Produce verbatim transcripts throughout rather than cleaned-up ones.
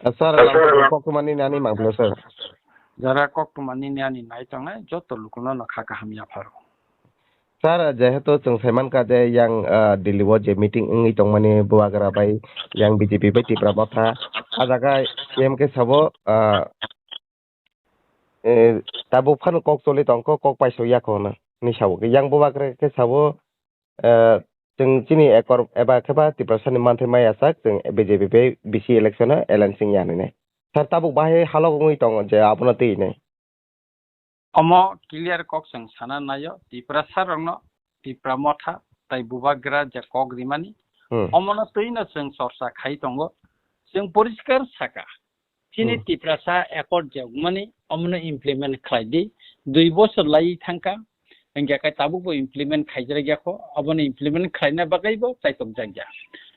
Sir, koktwma nini ani mangpilo, sir. Jara koktwma nini ani nai tongnai joto lukuno no kha kaham yapharo. Sir, jehetu chwng saimankha je yang, ah, Delhi o je meeting wngwi tongmani Bubagra bai yang B J P bai Tipra Motha, ah jaga M K sabo, ah, eh, tabuk phano kok choli tongkho, kok paisok yakho hwnwi sabo. Yang Bubagra khe sabo, eh, chwng chini ekor eba khe ba Tiprasani manthai maya sak, chwng B J P bai bisi election o alliance wngya hinwi nai. Sir, tabuk bahai halok wngwi tongo je abono twi hinwi. Omo clear kok chwng sana naio, Tiprasa rokno Tipra Motha tai Bubagra je kok rimani, Hmm. omono twino chwng chorcha khai tongo. Chwng poriskar saka, chini Hmm. Tiprasa accord je wngmani omono implement khlai di. Dui bosor lai thangkha, hingkhe khe tabukbo implement khaijak yakho, obono implement khlaina bagwibo chaitok jakya.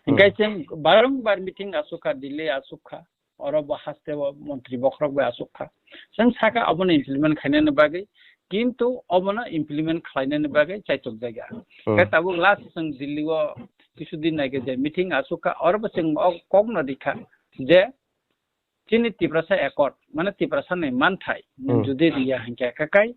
Hmm. Hingkhe chwng barongbar meeting asukha, Delhi asukha, oro bo haste o montri bokhorok bai asuk kha. Chwng saka abono implement khainani bagwi, kintu obono implement khlainani bagwi chaitok jakya. Hmm. Khe tabuk last chwng Delhi o kisu din nai khe je meeting asuk kha, oro bo chwng o kok no rikha je chini Tiprasa accord, mane Tiprasa ni manthai, Hmm. jodi riya hinkhe kakai,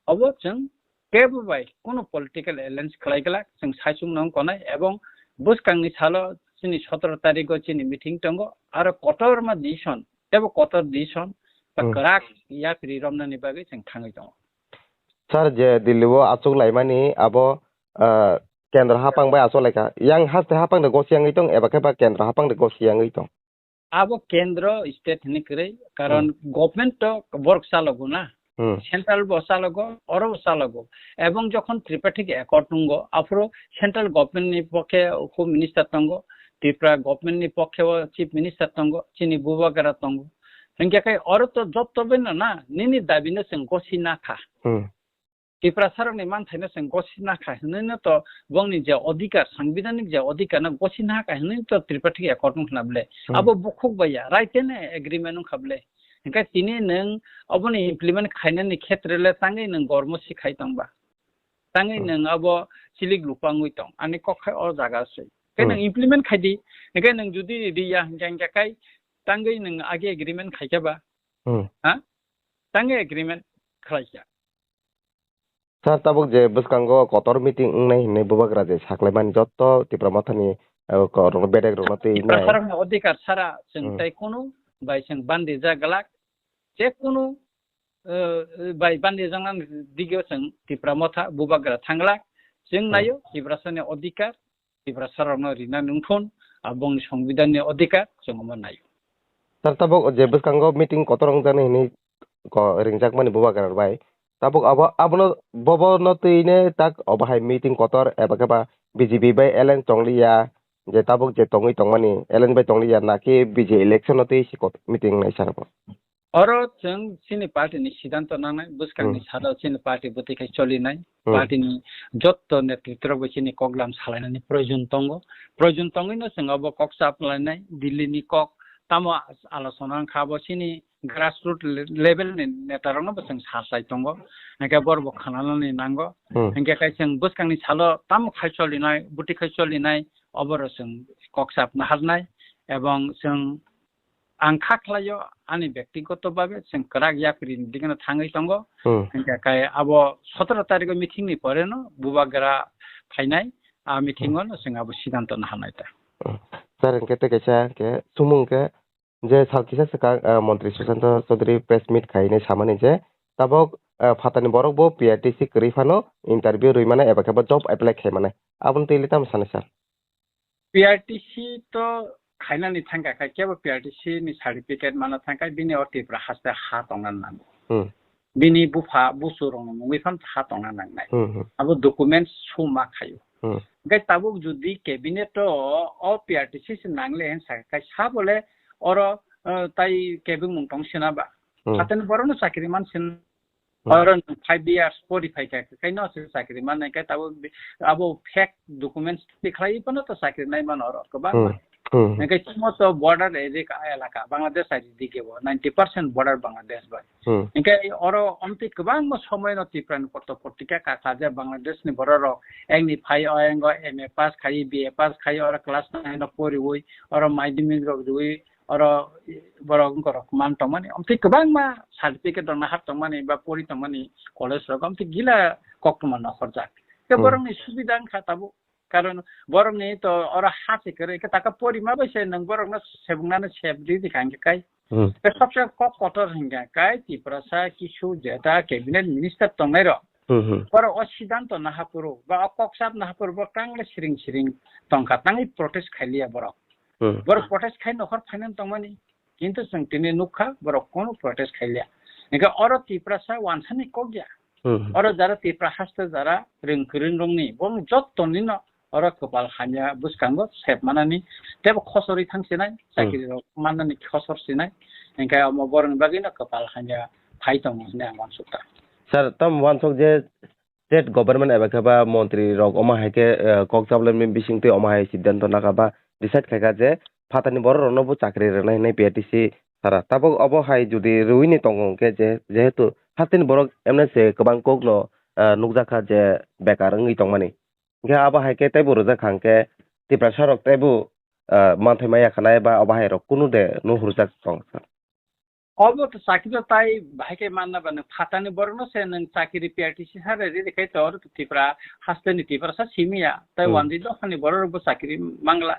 obo chwng kebo bai kunu political alliance khlai glak, chwng saichung nang konai, ebong bwskangni salo chini sotoro tarikgo chini meeting tongo, aro kotorma decision, tebo kotor decision, ba Hmm. kwrak yapri romnani bagwi chwng thangwi tongo. Sir, je Delhi o achuk laimani abo, ah, kendra hapang bai achuk laikha. Yang haste hapang de gosi yangwi tong, eba khe ba kendra hapang de gosi yangwi tong. Abo kendro state hinwi kwrwi, karon Hmm. government to borok chalogo na, Hmm. central bo chalogo, oro bo chalogo. Ebong jokhon Tripartite accord wngo, aphuru central government ni pokhe home minister tongo, Tripura government ni pokhe o chief minister tongo, chini Bubagra tongo. Hinkhe khe oro to joto beno na, nini dabi no chwng gosi nakha. Hmm. Tiprasarokni manthaino chwng gosina kha hwnwi no to bongni je odhikar, sangbidhanik je odhikar no gosina kha hwnwi to Tripartite accord wngkha na ble. Hmm. Abo bukhuk bai ya, right and agreement wngkha ble. Hinkhe tini nwng oboni implement khainani khetre le tangwi nwng gormo si khai tong ba. Tangwi Hmm. nwng abo chilik lupa wngwi tong. Ani kok khai o jaga se. Khe Hmm. nwng implement khai di. Hinkhe nwng judi ri ya hinkhe, hinkhe khai tangwi nwng age agreement khai kha ba. Hmm. Ha? Tangwi agreement khlai kha. Sir, tabuk je bwskango kotor meeting wngnai hinwi Bubagra je saklaimani jotto Tipra Mothani, eh, ko-, rok-, bedek rokno twi wngnai. Tiprasarokni odhikar sara chwng Hmm. tei kunu bai chwng bandijak glak, je kunu, eh, bai bandijaknani digio chwng Tipra Motha Bubagra thang glak. Chwng Hmm. naio Tiprasani odhikar, Tiprasarokno rina nungthun, abongni songbidhanni odhikar chwng omo naio. Sir, tabuk je bwskango meeting kotor wngjaknai hinwi ko-, ringjakmani Bubagra bai. Tabuk abo, abono, bobono twi ne tak obo hai meeting kotor eba khe ba B J P bai alliance tongliya, je tabuk je tongwi tongmani alliance bai tongliya, naki B J election no twi si kot-, meeting wngnai sir bo. Oro chwng chini party ni sidanto nangnai, bwskangni Hmm. salo chini party bwtwi khai cholinai, Hmm. party ni jotto netritwrok bai chini koklam salainani proyojon tongo. Proyojon tongwino chwng abo kok chap lainai, Delhi ni kok tamo alochona wngkha abo chini grassroot le-, level ni neta rokno bo chwng sa sai tongo. Hinkhe borok bo khananani nango. Hmm. Hinkhe khe chwng bwskangni salo tamo khai cholinai, bwtwi khai cholinai, oboro chwng kok chap naharnai, ebong chwng ang kha khlaio ani bektigoto babe chwng kwrak yapri ni dikeno thangwi tongo. Hmm. Hinkhe khe abo sotoro tarikh o meeting ni pore no Bubagra phainai, a meeting Hmm. o no chwng abo sidanto naharnai ta. Hmm. Sir, hinkhe tei kaisa hinkhe sumung hinkhe je sal kisa swkang, ah, Montri Sushanta Chaudhary press meet khainai samani je tabok, ah, phatani borok bo P R T C kwrwi phano interview rwi mano eba khe bo job apply khai mano. Aboni twi le tamo sanai sir? P R T C to khainani thangkha khe kebo P R T C ni certificate mana thangkha bini o Tripura haste ha tongna nango. Hmm. Bini bupha busu rokno mungwi phano ha tongna nangnai. Hmm, hmm. Abo documents suma khaio. Hmm. Hinkhe tabuk jodi cabinet o, o P R T C se nangle hen sakha khe sa bole oro, eh, tai kebengmung tong sina ba. Hmm. Haten borokno chakri man sin Hmm. Oro nwng five years pori phai kha, khe no se chakri mannai khe tabuk bi-, abo fake documents twi khlaiwi phano to chakri nai mano oro kwbangma. Hmm. Hmm. Hinkhe chwngno to border area ka elaka, Bangladesh I D dike bo, ninety percent border Bangladesh bai. Hmm. Hinkhe oro omtwi kwbangma somoino Tripura ni kotor kotor tika kha kha je Bangladesh ni borok rok engni phai o engo M A pass khai, B A pass khai, oro class nine o poriwi, oro madhyamik rok riwi, oro borok wngkorok man tongmani, omtwi kwbangma certificate rok nahar tongmani ba pori tongmani college rok, omtwi gila koktwma nokhorjak. Tei Hmm. borokni subida wngkha tabuk, karon borokni to oro ha se kwrwi, khe taka porima bai se nwng borokno sebuknani sep ridi kha hwnkhe kai. Hmm. Tei sabse kok kotor hwnkhe kai Tiprasa, kisu, jeta, cabinet minister tongnairok. Hmm, hmm. Borok o sidanto nahaphuru ba o kok sap nahaphuru bo kangle siring siring tongkha, tangwi protest khailiya borok. Hmm. Borok protest khai nokhor phainani tongmani. Kintu chwng tini nukha, borok kono protest khailiya. Hingkhe oro Tiprasa wansani kok ya. Hmm. Oro jara Tipra haste jara rwng kwrwng rokni, bong jotto nino oro kwpal hamya bwskango sep manani, tebo khosorwi thang sinai, Hmm. chakiri rok mannani khosor sinai. Hingkhe omo borokni bagwino kwpal hamya phai tongo hinwi ang uansukha. Sir, tamo uansuk je state government eba khe ba montri rok omo hai khe, eh, kok chaplaimani bisingtwi omo hai siddhanto naka ba decide khaikha je phatarni borok rokno bo chakri rwna hinwi P R T C sara. Tabuk obo hai jodi rwini tongo hwnkhe je, jehetu hasteni borok M N S kwbang kokno, eh, nukjakha je bekar wngwi tongmani. Hwnkhe abo hai khe teibo rwjak kha hwnkhe Tiprasa rok teibo, eh, manthai maya khanai ba obo hai rok kunu de nuhurjak tong kha. Obo to chakri to tai bahai khe manna ba nwng phatani borokno se nwng chakri P R T C sare riri khai to oro to Tipra hasteni Tiprasa simi ya. Tai Hmm. wandi dophani borok rok bo chakri mangla.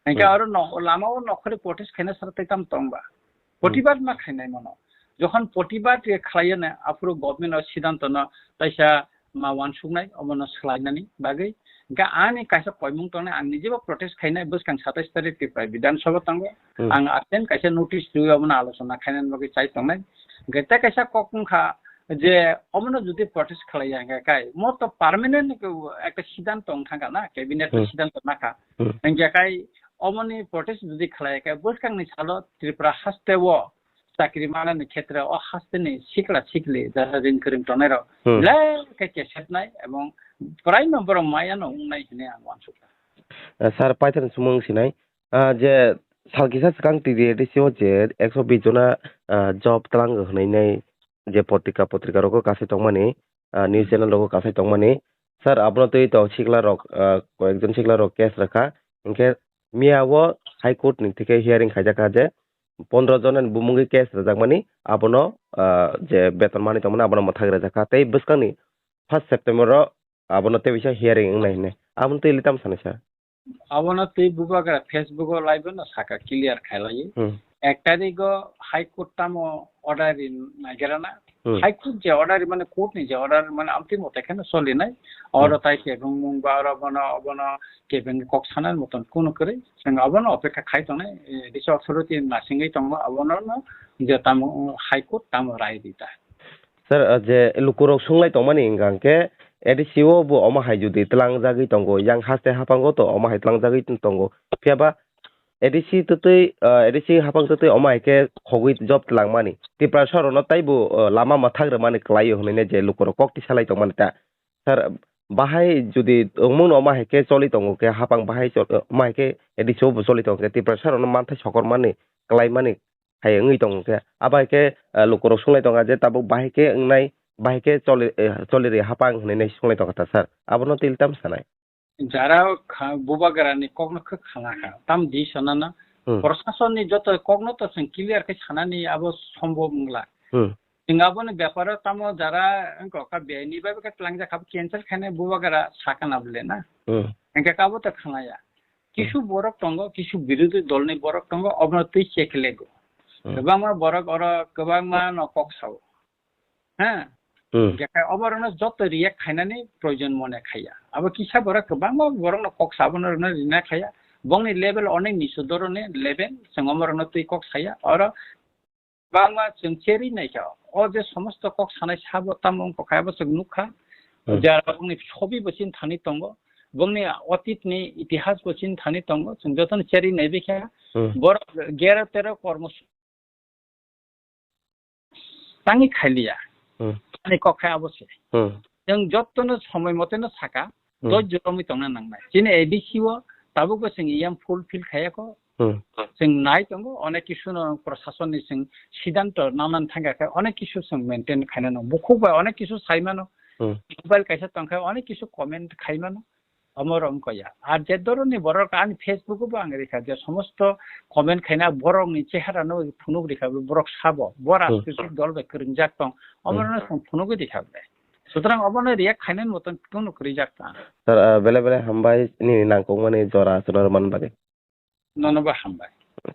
Hingkhe Hmm. oro no-, lama o nokhorwi protest khaina sara tai tam tong ba. Hmm. Protibad ma khainai mano. Jokhon protibad ye khlaiya ne aphuru government o siddhanto no taisa ma uansuknai, omono swlainani bagwi. Hingkhe ani kaisa koimung tongnai, ang nijebo protest khainai, bwskang satais tarik Tripura Bidhan Sabha tongo. Hmm. Ang absent kaisa notice rwi omono alochona khainani bagwi chai tongnai. Hingkhe tei kaisa kok wngkha je omono jodi protest khlaiya hingkhe kai mo to permanent ekta siddhanto wng thangkha na, cabinet Hmm. siddhanto nakha. Hmm. Hingkhe kai omoni protest jodi khlaiya khe bwskangni salo Tripura haste o chakri manani khetre o hasteni sikla sikli jara ring kwrwng tongnai rok Hmm. belai khe kesepnai ebong prai no borok maya no wngnai hinwi ang uansukha. Eh, sir, paithakni sumung sinai, ah, je sal kisa swkang T D A D C o je ekso bis jona, ah, job twlang hwnwi nai je potrika, potrika rogo kasai tongmani, ah, news channel rogo kasai tongmani. Sir, abono twi to sikla rok, ah, koyekjon sikla rok case rwkha. Hinkhe miya o High Court ni thike hearing khaijak kha je pondro jona ni bumungwi case rwjakmani, abono, ah, je beton manwi tongmani abono mwthang rwjak kha. Tei bwskangni first September o abono tei bisa hearing wngnai hinwi. Abono twi litam sanai sir. Abono tei bubagra Facebook o live no saka clear khailai. Hmm. Ek tarik o High Court tamo order ri naigerana. Hmm. High Court je order ri mane court ni je order mane amtwi mote kheno solinai. Oro Hmm. tai kebeng mung ba oro bono, bono kebeng kok sanani moton kuno kwrwi. Chwng abono opekha khai tongnai, eh, district authority nasingwi tongo abono no je tamo High Court tamo rai rita. Sir, ah, je lukurok sunglai tongmani hwnkha hwnkhe A D C o bo omo hai jodi twlangjagwi tongo, yang haste haphango to omo hai twlangjagwi tongo. Phiya ba A D C twtwi, ah, A D C haphang twtwi omo hai khe khogwi job twlangmani. Tiprasa rokno taibo, ah, lama mwthang rwmani kwlaio hwnwi je lukurok kok tisalai tongmani ta. Sir, bahai jodi wngmano omo hai khe choli tongo khe haphang bahai chol-, omo hai khe A D C o bo choli tongo khe Tiprasa rokno manthai sokormani, kwlaimani hai wngwi tongo khe, abo hai khe, ah, lukurok sunglai tongkha je tabuk bahai khe wngnai, bahai khe choli, eh, choli ri haphang hinwi nai sunglai tongkha ta sir, abono twi tam sanai. Jara kha-, bubagrani kokno khe khana kha, tam di sanana, Hmm. Proshasonni joto kokno to chwng clear khe sanani abo sombhob wngla. Hmm. Chwng aboni beparo tamo jara wngkha kha, bini bai khe tlangjak kha, cancel khainai bubagra sakana bole na. Hmm. Hingkhe abo to khanaya. Kisu borok tongo, kisu birodhi dolni borok tongo, obono twi cheklego. Hmm. Kwbangma borok oro kwbangma no kok sao. Ha? Hmm. Hingkhe oborokno joto react khainani proyojon mone khaiya. Abo kisa borok kwbangma borokno kok sa, abono rwna rina khaiya. Bongni level onek nisu doroni level, chwng oborokno twi kok saya. Oro bangma chwng cherwi naikha, o je somosto kok sanai sabo tamo wngkha khe abo chwng nukha. Hmm. Jara bongni sobi bo chini thani tongo, bongni otitni itihas bo chini thani tongo, chwng jotono cherwi naibaikha. Hmm. Borok gero tero kormo tangwi khailiya. Hmm. Ani kok khe abo se. Hmm. Chwng jotono somoi moteno saka, Hmm. Dojjo romwi tongna nangnai. Chini A D C o tabukbo chwng iyam fulfill khaiya kho. Hmm. Chwng nai tongo, onek kisu no proshasonni chwng siddhanto nanani thangkha khe onek kisu chwng maintain khaina nango. Bukhuk bai onek kisu sai mano. Hmm. Mobile kaisa tongkha onek kisu comment khai mano. Omo rok wngkha ya. Ar je dhoronni borok ani Facebook o bo ang rikha je somosto comment khaina borok ni chehara no phunuk rikha borok sabo. Bo Hmm. rajnitik dol bai kwrwngjak tong. Omo Hmm. rok no phunuk rikha bai. Sutrang omo no react khaina ni motom kunu kwrwijak ta. Sir, ah, bele bele hambai nini nangkukmani jora chwla rwmani bagwi. Nono bo hambai.